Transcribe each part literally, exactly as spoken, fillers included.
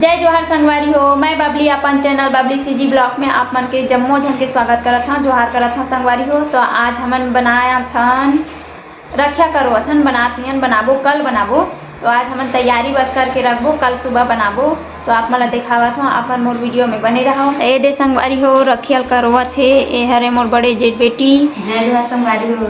जय जोहार संगवारी हो, मैं बबली अपन चैनल बबली सीजी ब्लॉग में आप मन के जम्मो झन के स्वागत करत हंव, जोहार करत हंव संगवारी हो। तो आज हमन बनाए हन रखिया करोवत हन, बनात नियन बनाबो, कल बनाबो। तो आज हमन तैयारी बस करके रखबो, कल सुबह बनाबो। तो आप मन ला देखावत हंव, आप मन मोर वीडियो में बने रहव। ए दे संगवारी हो, रखिया करोवत हे, ए हरे मोर बड़े जेठ बेटी। जय जोहार संगवारी हो।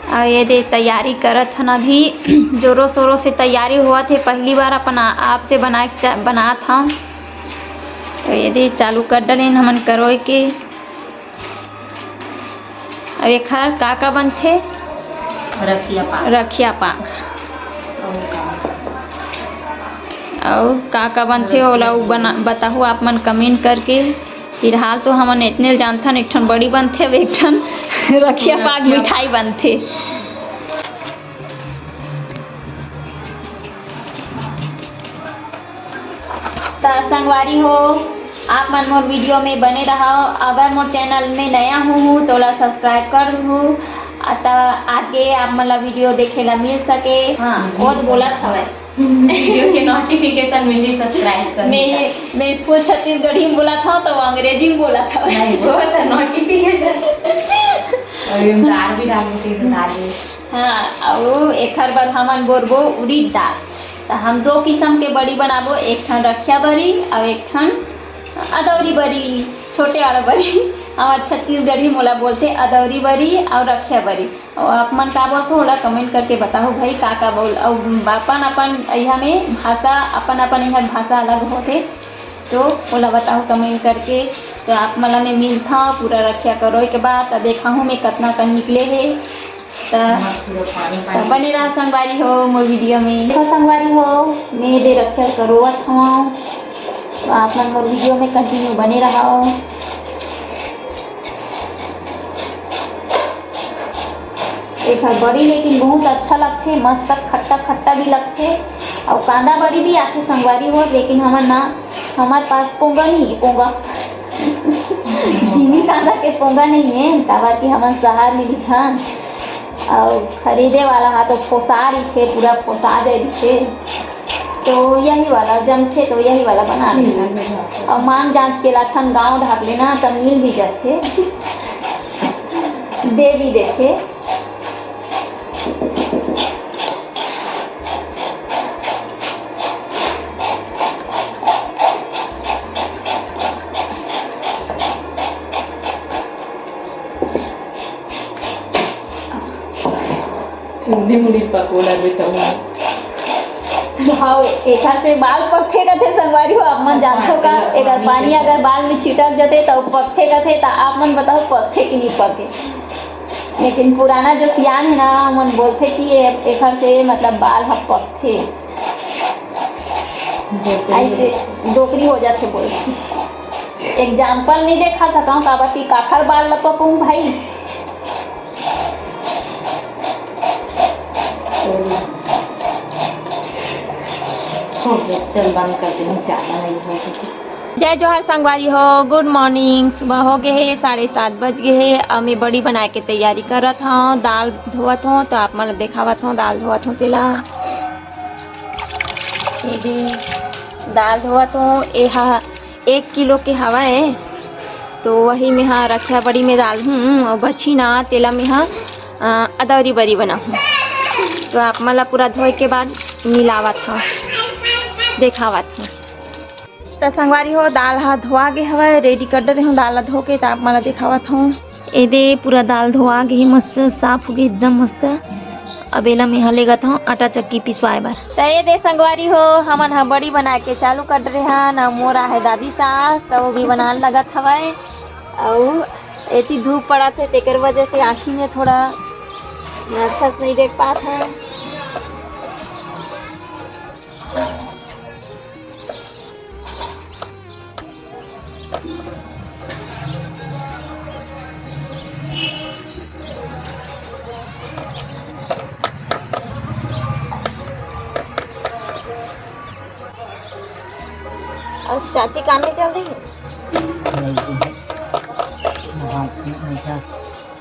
अउ ये दे तैयारी करत हन, अभी जोरों शोरों से तैयारी होवत हे। पहली बार अपन आ-, आप से बनाए के चा-, बनात हन। तो ये दे चालू कर डरेन हमन करोए के। अब एखर का का बनथे? रखिया पाक। रखिया पाक। अउ का का बनथे, ओला उ बना-, बताहू आप मन कमेंट करके। फिलहाल तो हमन एतने ल जानथन, एक ठन बड़ी बनथे, अब एक ठन रखिया पाक मिठाई बनथे। त संगवारी हो, आप मन मोर वीडियो में बने रहव। अगर मोर चैनल में नया हूँ, हूँ तो ओला सब्सक्राइब कर दू। त आगे आप मन ला वीडियो देखे ला मिल सके। हाँ, वो तो बोलत हवय। वीडियो के नोटिफिकेशन मिलही, सब्सक्राइब कर मैं, मैं फुल छत्तीसगढ़ी में बोलत हंव, तो अंग्रेजी में बोलत हंव। नहीं, वो तो नोटिफिकेशन। और ये दाल भी डालने के लिए डाल दे। हाँ, अउ एखर बर हमन बोरबो उड़ीद दाल। त हम दो किसम के बड़ी बनाबो, एक ठन रखिया बरी अउ एक ठन अदौरी बरी, छोटे वाला बरी। हमर छत्तीसगढ़ी मोला बोलथे अदौरी बरी अउ रखिया बरी। अउ आप मन का बोलथो, ओला कमेंट करके बताओ भाई, का का बोल। अउ अपन अपन इहाँ में भाषा, अपन अपन इहाँ के भाषा अलग होथे, तो ओला बताओ कमेंट करके। तो आप मन ला मैं मिलथव पूरा रखिया करोए के बाद, त देखाहूँ मैं कतना कन निकले हे। त, पूरा पानी त पानी। बने रहा संगवारी हो मोर वीडियो में। देखो संगवारी हो, मैं दे रखिया करोवत हूँ, तो आप मन मोर वीडियो में कंटिन्यू बने रहो। एखर बड़ी लेकिन बहुत अच्छा लगथे, मस्त खट्टा खट्टा भी लगथे, अउ कांदा बड़ी भी आथे संगवारी हो, लेकिन हमर ना, हमर पास पोंगा नहीं है, पोंगा। चीनी कांदा के पोंगा नहीं है, काबर कि हमन शहर में दिखन, अउ खरीदे वाला हा तो फोसा रहिथे, पूरा फोसा दे रहिथे। तो यही वाला जमथे, तो यही वाला बना लेना। अउ मांग जांच के लाथन गांव ढाक लेना, तब मिल भी जाथे, दे भी देथे। चूल्हे मुड़ी पकोड़ा बेटा हुआ। भाव एखर से बाल पकथे कथे संगवारी हो, आप मन जानथो का? पानी एकर पानी पानी से। अगर बाल में छिटक जथे त पकथे कथे, त आप मन बताओ पकथे कि नहीं पके? लेकिन पुराना जो सियान है ना, मन बोलथे कि ए-, एखर से मतलब बाल ह पकथे। डोकरी। ऐसे डोकरी हो जाथे बोलथे। एग्जाम्पल नहीं देखा सकूं, काबर कि काखर बाल ल पकूं भाई। हो गया, चल बंद कर दे, ज़्यादा नहीं हो गया। जय जोहार संगवारी हो, गुड मॉर्निंग। सुबह हो गए हे, साढ़े सात बज गए हे। अब मैं बड़ी बनाए के तैयारी करत हूँ, दाल धोवत हूँ, तो आप मन ल देखावत हूँ दाल धोवत हूँ तेला। ये दे, दाल धोवत हूँ, ये हा एक किलो के हवय, तो वही में हा रखिया बड़ी में डालहूँ, अउ बची ना तेला में हा, अ, अदौरी बरी बनाहूँ। तो आप मन ला पूरा धोए के बाद मिलावत हूँ, देखावत हूँ। त संगवारी हो, दाल हा धोआ गे हवय, रेडी कर डरे हूँ दाल ला धो के, त आप मन ला देखावत हूँ। ए दे पूरा दाल धोआ गे हे, मस्त साफ हो गे एकदम मस्त। अब एला मेहा लेगत हूँ आटा चक्की पिसवाए बर। त ए दे संगवारी हो, हमन हा बड़ी बना के चालू कर डरे हन। अउ मोर आहे दादी सास, त वो भी बनान लगत हवय। अउ एती धूप पड़त हे, तेकर वजह से आँखी में थोड़ा अच्छा से नहीं देख पात हन। अउ चाची काम में चल रही है?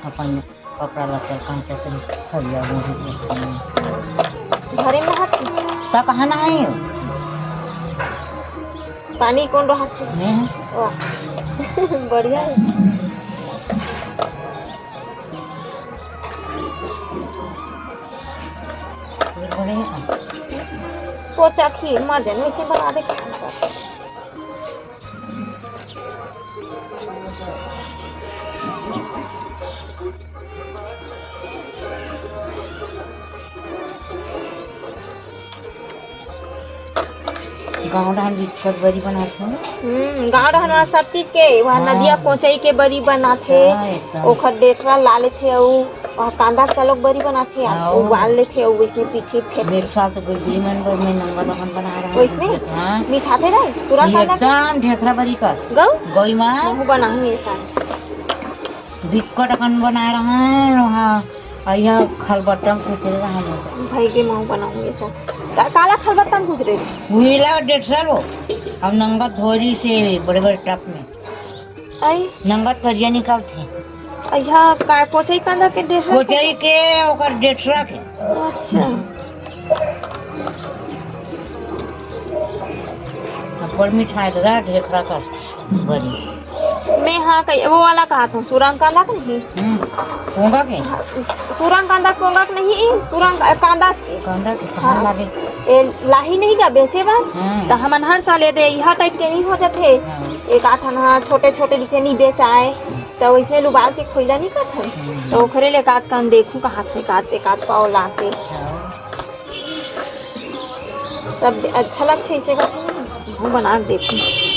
अपन कपड़ा लत्ता काम करते खरिया हुआ है। घरे में हट। का कहा ना है? पानी कौन रहत हे? वाह। बढ़िया हे। सोचा कि मजे में इसे बना दे। गाँव डहर बिकट बरी बनाथे। हम्म, गाँव डहर म सब चीज के, वहाँ हाँ। नदिया कोचई के बरी बनाथे, हाँ, एकदम। ओखर डेठरा ला लेथे, अउ वहाँ कांदा के घलोक बरी बनाथे, हाँ। उबाल लेथे, अउ वइसने पीछे फेंक देथे। एक साल तो गुजरी मन बर मैं नंगा दहन बना रहा हूँ। वइसने? हाँ। मिठाथे ना, पूरा कांदा के? एकदम ढेखरा बरी का। गऊ? गऊ माँ। महू बनाहूँ ये साल। बिक्कट अकन बनाए रहन, वहाँ अइहा खलबट्टा म कुचरे रहन। भाई के माँ बनाऊंगी तो। का-, काला खलबट्टा म कुचरे? उही ला डेढ़ सौ लो। अब नंगत धोरी से बड़े-बड़े टप में। आई? नंगत करिया निकलथे। अइहा का कोचई कांदा के डेढ़ सौ? कोचई के, ओकर डेढ़ सौ के। अच्छा। अब बड़ मिठाई लगा ढेखरा का बरी। मैं हाँ कही, वो वाला कहा था, सुरंग कांदा के नहीं? हम्म, कोंगा के? सुरंग कांदा, कोंगा के नहीं, सुरंग, ए, कांदा के। कांदा के कहाँ हाँ। लागे? ए, लाही नहीं का बेचे बा? हम्म। त हमन हर साल ये दे, इहा टाइप के नहीं हो जाथे। हाँ। एक आठ ना छोटे-छोटे जिसे नहीं बेचाए, त वइसे उबाल के खोइला नहीं करथे। हम्म। त ओखरे ले काट कन देखू कहाँ से काट, एक आध पाव ला के। हाँ। सब अच्छा लगथे इसे करके, हम बना के देखू।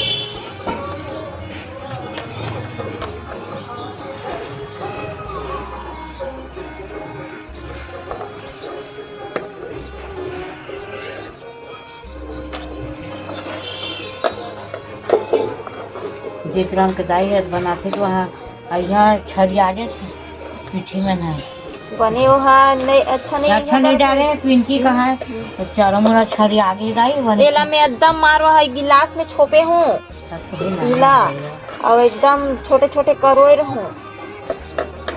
जेकरा के दाई हर बनाथे तो वहाँ अइहा छरिया जाथे पीठी मन ह। बने ओहा नहीं, अच्छा नहीं अच्छा नहीं डाले, पिंकी कहा है, हम्म। तो चारों मुड़ा छरिया आगे दाई बने। एला मैं एकदम मारवा है, गिलास में छोपे हूँ। तब तो भी नहीं इला, डाले। अउ एकदम छोटे-छोटे करोए रहूँ।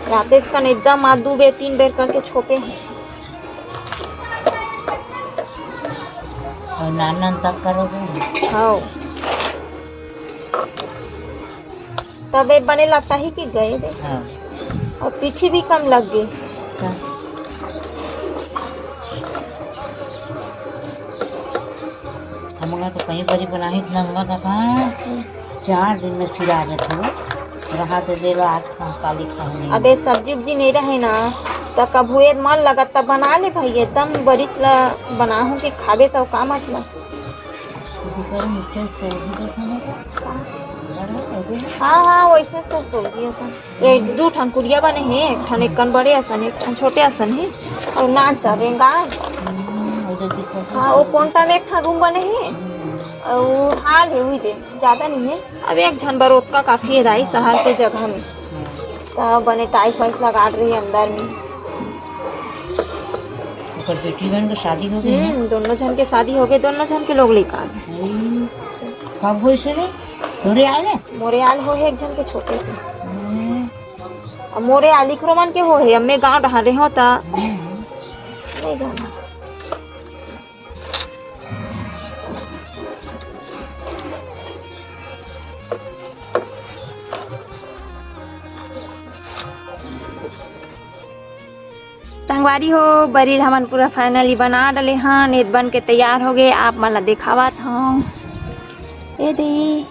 रातेश कन एकदम आ दू बेर, तीन बेर करके छोपे हूँ। अउ नान नान तक करोगे? हाँ। तबे बने लगता ही कि गए दे। हाँ। अउ पीछी भी कम लग गे। हाँ। हमन तो कई बरी बनाही नंगा का, चार दिन में सिरा जाथे वो। रहा तो दे लो, आज खा-, काली खाहूँ नहीं। अबे सब्जी उब्जी नहीं रहे ना, त कभू एक मन लगत त बना ले भाई, एकदम बरीच ला बनाहूँ कि खाबे त का मतलब। हाँ, हाँ, वइसे तो तोड़ दिया था। ये दू ठन कुरिया बने हे, एक ठन एकन बड़े असन, एक ठन छोटे असन हे, अउ नान चार रेंगाय। हाँ, वो कोंटा में एक ठन रूम बने हे, अउ हाल हे, उही दे, ज्यादा नहीं हे। अब एक झन बर ओतका काफी हे दाई, शहर के जगह में। त बने टाइल्स वाइल्स लगा रही अंदर में। ओकर बेटी बहन के शादी हो गई है? हम्म, दोनों झन के शादी हो गए, दोनों झन के लोग लइका आ गए। हम्म। कब होइस रे? तोरे आए रे? मोरे आल हो हे एक झन के छोटे से। हम्म। अब मोरे आल इखरो मन के हो हे, अब मैं गाँव डहार रहे हो त हम्म। नहीं जाना। संगवारी हो, बरी ल हमन पूरा finally बना डले हन। एद बन के तैयार हो गे, आप मन ला देखावत हव। ए दे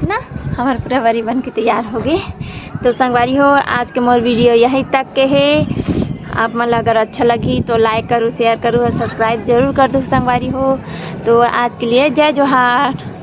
ना, हमर पूरा बरी बन के तैयार हो गे। तो संगवारी हो, आज के मोर video यही तक के हे। आप मन ला अगर अच्छा लगही तो like करू, share करू और subscribe जरूर कर दू संगवारी हो। तो आज के लिए जय जोहार।